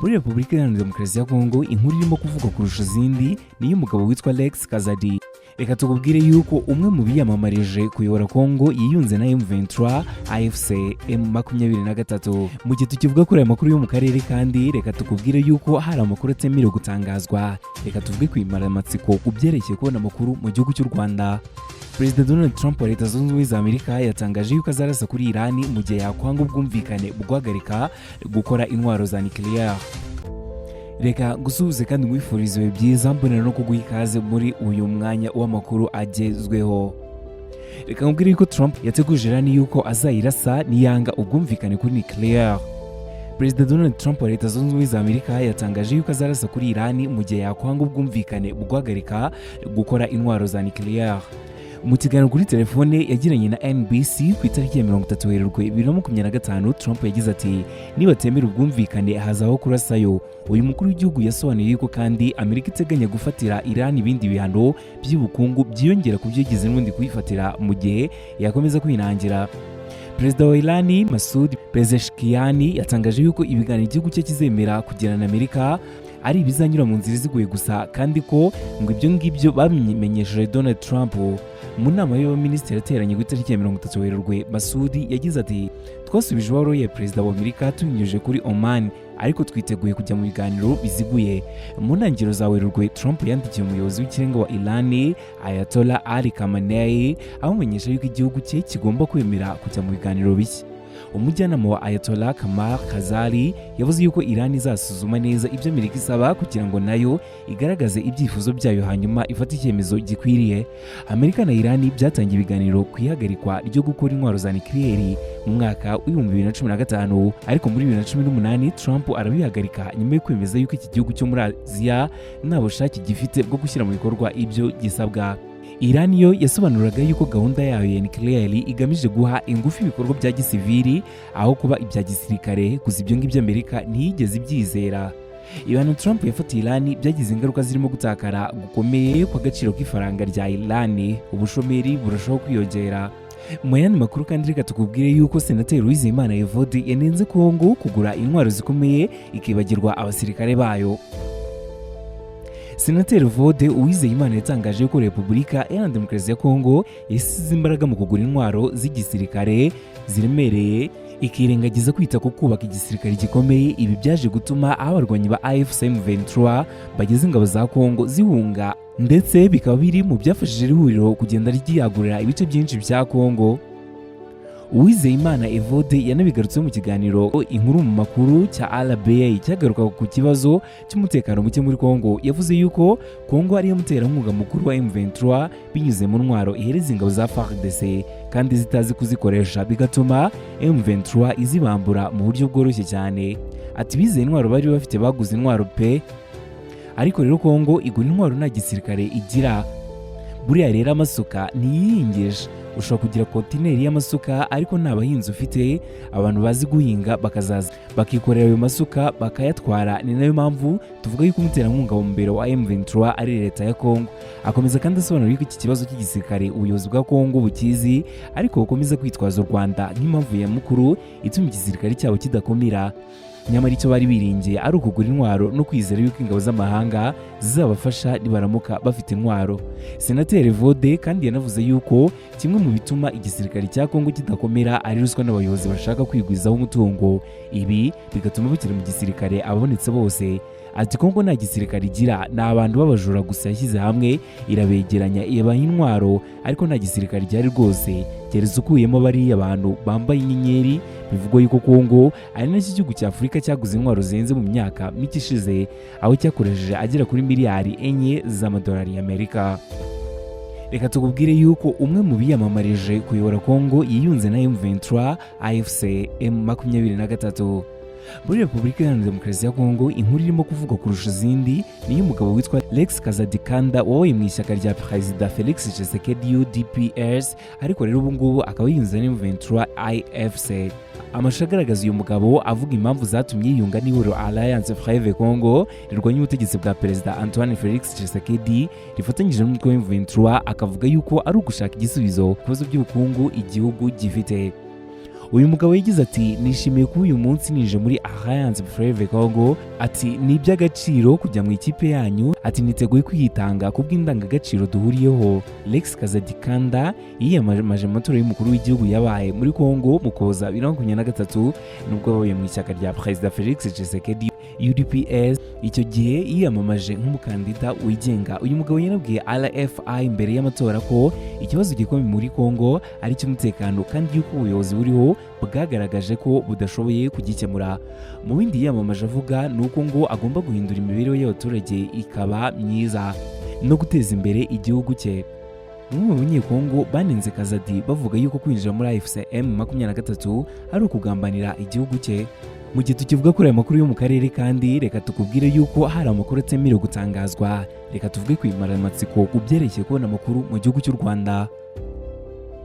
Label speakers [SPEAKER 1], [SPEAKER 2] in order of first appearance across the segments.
[SPEAKER 1] Muri Repubulika Iharanira Demokarasi ya Kongo, inkuru irimo kuvugwa kurusha izindi ni iy'umugabo witwa Lex Kazadi. Reka tukubwire yuko umwe mu biyamamarije kuyobora Kongo yiyunze na M23 AFC M23. Mu gihe tukivuga kuri aya makuru yo mu karere kandi, reka tukubwire yuko hari amakuru atemerewe gutangazwa. Reka tuvuge ku imaramatsiko ku byerekeye kubona amakuru mu gihugu cy'u Rwanda. Perezida Donald Trump wa Leta Zunze Ubumwe za Amerika yatangaje yuko azarasa kuri Irani mu gihe yakwanga ubwumvikane guhagarika gukora intwaro za nucléaire. Reka gusuhuze kandi nkwifurize ibihe byiza, mbonera no kuguha ikaze muri uyu mwanya w'amakuru agezweho. Reka nkubwire yuko Trump yateguje Irani yuko azayirasa niyanga ubwumvikane kuri nucléaire. Perezida Donald Trump wa Leta Zunze Ubumwe za Amerika yatangaje yuko azarasa kuri Irani mu gihe yakwanga ubwumvikane guhagarika gukora intwaro za nucléaire. Mu kiganiro kuri telefone yagiranye na NBC ku itariki ya 30 Werurwe 2025, Trump yagize ati: "Nibatemera ubwumvikane, hazaho kurasayo." Uyu mukuru w'igihugu yasobanuye yuko kandi Amerika iteganya gufatira Iran ibindi bihano by'ubukungu byiyongera ku byo yigeze n'ubundi kuyifatira mu gihe yakomeza kwinangira. Perezida wa Irani, Masoud Pezeshkian, yatangaje yuko ibiganiro igihugu cye kizemera kugirana na Amerika ari ibizanyura mu nzira iziguye gusa, kandi ko ngo ibyo ngibyo babimenyesheje Donald Trump. Mu nama y'abaminisitiri yateranye ku itariki ya 30 Werurwe, Masudi yagize ati: "Twasubije ibaruwa ya perezida wa Amerika tubinyujije kuri Oman, ariko twiteguye kujya mu biganiro biziguye." Mu ntangiriro za Werurwe, Trump yandikiye umuyobozi w'ikirenga wa Irani, Ayatollah Ali Khamenei, amumenyesha yuko igihugu cye kigomba kwemera kujya mu biganiro bishya. Umujyanama wa Ayatollah, Kamal Khazali, yavuze yuko Iran izasuzuma neza ibyo Amerika isaba kugira ngo nayo igaragaze ibyifuzo byayo, hanyuma ifate icyemezo gikwiriye. Amerika na Iran byatangiye ibiganiro ku ihagarikwa ryo gukora intwaro za nucléaire mu mwaka w'2015, ariko muri 2018 Trump arabihagarika nyuma yo kwemeza yuko iki gihugu cyo muri Aziya nta bushake gifite bwo gushyira mu bikorwa ibyo gisabwa. Iran yo yasobanuraga yuko gahunda yayo ya nucléaire igamije guha ingufu ibikorwa bya gisivili aho kuba ibya gisirikare. Gusa ibyo ngibyo Amerika ntiyigeze ibyizera. Ibihano Trump yafatiye Iran byagize ingaruka zirimo gutakara gukomeye kw'agaciro k'ifaranga rya Iran, ubushomeri burushaho kwiyongera. Mu yandi makuru kandi, reka tukubwire yuko Senateri Uwizeyimana Evode yanenze Kongo kugura intwaro zikomeye ikibagirwa abasirikare bayo. Senateri Evode Uwizeyimana yatangaje ko Repubulika Iharanira Demokarasi ya Kongo yasize imbaraga mu kugura intwaro z'igisirikare ziremereye, ikirengagiza kwita ku kubaka igisirikare gikomeye. Ibi byaje gutuma aho abarwanyi ba AFC M23 bageze, ingabo za Kongo zihunga, ndetse bikaba biri mu byafashije iri huriro kugenda ryiyagurira ibice byinshi bya Kongo. Uwizeyimana Evode yanabigarutseho mu kiganiro Inkuru mu Makuru cya RBA cyagarukaga ku kibazo cy'umutekano muke muri Kongo. Yavuze yuko Kongo ariyo muterankunga mukuru wa M23 binyuze mu ntwaro ihereza ingabo za FARDC kandi zitazi kuzikoresha, bigatuma M23 izibambura mu buryo bworoshye cyane. Ati: "Bizeye intwaro bari bafite, baguze intwaro pe, ariko rero Kongo igura intwaro nta gisirikare igira. Buriya rero amasuka ntiyihingisha. Ushobora kugira kontineri y'amasuka ariko nta bahinzi ufite, abantu bazi guhinga bakazaza bakikorera ayo masuka bakayatwara. Ni nayo mpamvu tuvuga yuko umuterankunga wa mbere wa M23 ari leta ya Kongo." Akomeza kandi asobanura yuko iki kibazo cy'igisirikare ubuyobozi bwa Kongo bukizi, ariko bukomeza kwitwaza u Rwanda nk'impamvu ya mukuru ituma igisirikare cyabo kidakomera, nyamara icyo bari biringiye ari ukugura intwaro no kwizera yuko ingabo z'amahanga zizabafasha nibaramuka bafite intwaro. Senateri Evode kandi yanavuze yuko kimwe mu bituma igisirikare cya Kongo kidakomera ari ruswa n'abayobozi bashaka kwigwizaho umutungo, ibi bigatuma bakira mu gisirikare ababonetse bose. Ati: "Kongo nta gisirikare igira, ni abantu b'abajura gusa yashyize hamwe, irabegeranya, ibaha intwaro, ariko nta gisirikare gihari rwose, keretse ukuyemo bariya bantu bambaye inyenyeri." Bivugwa yuko Kongo ari nacyo gihugu cya Afurika cyaguze intwaro zihenze mu myaka mike ishize, aho cyakoresheje agera kuri miliyari 4 z'amadolari y'Amerika. Reka tukubwire yuko umwe mu biyamamarije kuyobora Kongo yiyunze na M23 AFC M23. Muri Repubulika Iharanira Demokarasi ya Kongo, inkuru irimo kuvugwa kurusha izindi ni iy'umugabo witwa Lex Kazadikanda wabaye mu ishyaka rya Perezida Felix Tshisekedi, UDPS, ariko rero ubu ngubu akaba yiyunze na M23 AFC. Amashusho agaragaza uyu mugabo avuga impamvu zatumye yiyunga n'ihuriro Alliance Fleuve Congo rirwanya ubutegetsi bwa Perezida Antoine Felix Tshisekedi rifatanyije n'umutwe wa M23, akavuga yuko ari ugushaka igisubizo ku bibazo by'ubukungu igihugu gifite. Uyu mugabo yagize ati: "Nishimiye kuba uyu munsi nije muri Alliance Fleuve Congo." Ati: "Ni iby'agaciro kujya mu ikipe yanyu." Ati: "Niteguye kwitanga kubw'indangagaciro duhuriyeho." Lex Kazadi Kanda yiyamamaje mu matora y'umukuru w'igihugu yabaye muri Congo mu Kuboza 2023, nubwo babaye mu ishyaka rya Perezida Felix Tshisekedi, UDPS. Icyo gihe yiyamamaje nk'umukandida wigenga. Uyu mugabo yanabwiye RFI mbere y'amatora ko ikibazo gikomeye muri Congo ari icy'umutekano, kandi yuko ubuyobozi buriho bwagaragaje ko budashoboye kugikemura. Mu bindi yiyamamaje avuga ni uko ngo agomba guhindura imibereho y'abaturage ikaba myiza no guteza imbere igihugu cye. Bamwe mu Banyekongo banenze Kazadi, bavuga yuko kwinjira muri AFC M23 ari ukugambanira igihugu cye. Mu gihe tukivuga kuri aya makuru yo mu karere kandi, reka tukubwire yuko hari amakuru atemerewe gutangazwa. Reka tuvuge ku imaramatsiko ku byerekeye kubona amakuru mu gihugu cy'u Rwanda.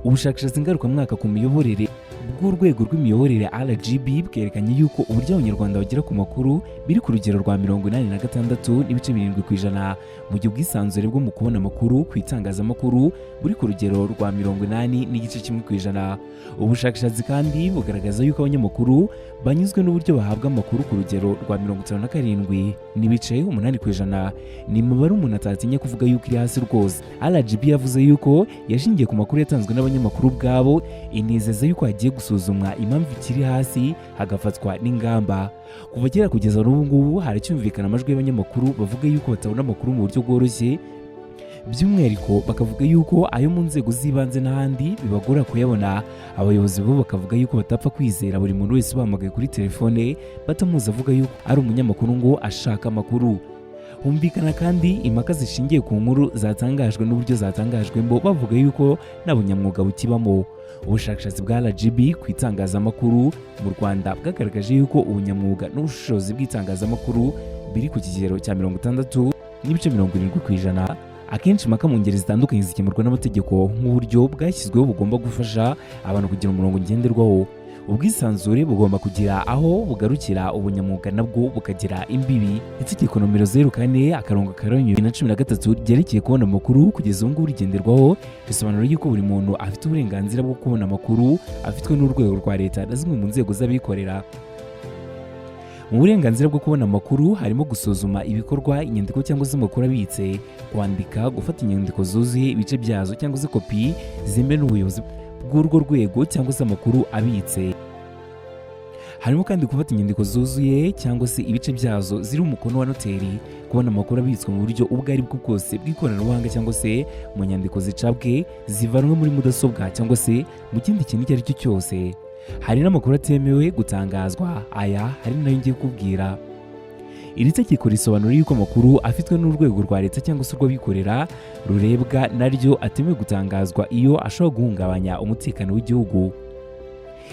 [SPEAKER 1] Ubushakashatsi ngarukamwaka ku miyoborere bw'urwego rw'imiyoborere RGB bwerekanye yuko uburyo Abanyarwanda bagera ku makuru biri ku rugero rwa 86.7%, mu gihe ubwisanzure bwo mu kubona amakuru ku itangazamakuru buri ku rugero rwa 80.1%. Ubushakashatsi kandi bugaragaza yuko abanyamakuru banyuzwe n'uburyo bahabwa amakuru ku rugero rwa 57.8%. Ni imibare umuntu atatinya kuvuga yuko iri hasi rwose. RGB yavuze yuko yashingiye ku makuru yatanzwe n'abanyamakuru ubwabo, inizeza yuko hagiye gusuzumwa impamvu ikiri hasi, hagafatwa n'ingamba. Kuva kera kugeza n'ubu ngubu haracyumvikana amajwi y'abanyamakuru bavuga yuko batabona amakuru mu buryo bworoshye, by'umwihariko bakavuga yuko ayo mu nzego z'ibanze n'ahandi bibagora kuyabona. Abayobozi bo bakavuga yuko batapfa kwizera buri muntu wese ubahamagaye kuri telefone batamuzi avuga yuko ari umunyamakuru ngo ashaka amakuru. Humvikana kandi impaka zishingiye ku nkuru zatangajwe n'uburyo zatangajwemo, bavuga yuko nta bunyamwuga bukibamo. Ubushakashatsi bwa RGB ku itangazamakuru mu Rwanda bwagaragaje yuko ubunyamwuga n'ubushishozi bw'itangazamakuru biri ku kigero cya 60.70%. Akenshi impaka mu ngeri zitandukanye zikemurwa n'amategeko nk'uburyo bwashyizweho bugomba gufasha abantu kugira umurongo ngenderwaho. Ubwisanzure bugomba kugira aho bugarukira, ubunyamwuga nabwo bukagira imbibi. Itegeko nomero 04/2013 ryerekeye kubona amakuru kugeza ubu ngubu rigenderwaho, risobanura yuko buri muntu afite uburenganzira bwo kubona amakuru afitwe n'urwego rwa leta na zimwe mu nzego z'abikorera. Mu burenganzira bwo kubona amakuru harimo gusuzuma ibikorwa, inyandiko cyangwa se amakuru abitse, kwandika, gufata inyandiko zuzuye, ibice byazo cyangwa se kopi zemewe n'ubuyobozi bw'urwo rwego cyangwa se amakuru abitse. Harimo kandi gufata inyandiko zuzuye cyangwa se ibice byazo ziri umukono wa noteri, kubona amakuru abitswe mu buryo ubwo ari bwo bwose bw'ikoranabuhanga cyangwa se mu nyandiko zicabwe zivanwe muri mudasobwa cyangwa se mu kindi kintu icyo ari cyo cyose. Hari n'amakuru atemewe gutangazwa, aya hari nayo ngiye kukubwira. Iri tegeko risobanura yuko amakuru afitwe n'urwego rwa leta cyangwa se urw'abikorera rurebwa naryo atemewe gutangazwa iyo ashobora guhungabanya umutekano w'igihugu,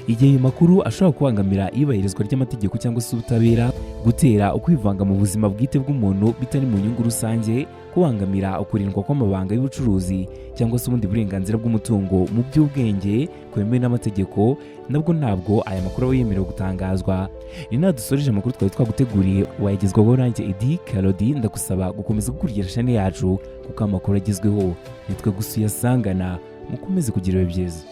[SPEAKER 1] igihe ayo makuru ashobora kubangamira iyubahirizwa ry'amategeko cyangwa se ubutabera, gutera ukwivanga mu buzima bwite bw'umuntu bitari mu nyungu rusange, kubangamira ukurindwa kw'amabanga y'ubucuruzi cyangwa se ubundi burenganzira bw'umutungo mu by'ubwenge kwemewe n'amategeko. Nabwo ntabwo aya makuru aba yemerewe gutangazwa. Ni naho dusoreje amakuru twari twaguteguriye, wayagezwaho nanjye Edi Karodi. Ndagusaba gukomeza gukurikira chaîne yacu kuko amakuru agezweho nitwe gusa uyasangana. Mukomeze kugira ibihe byiza.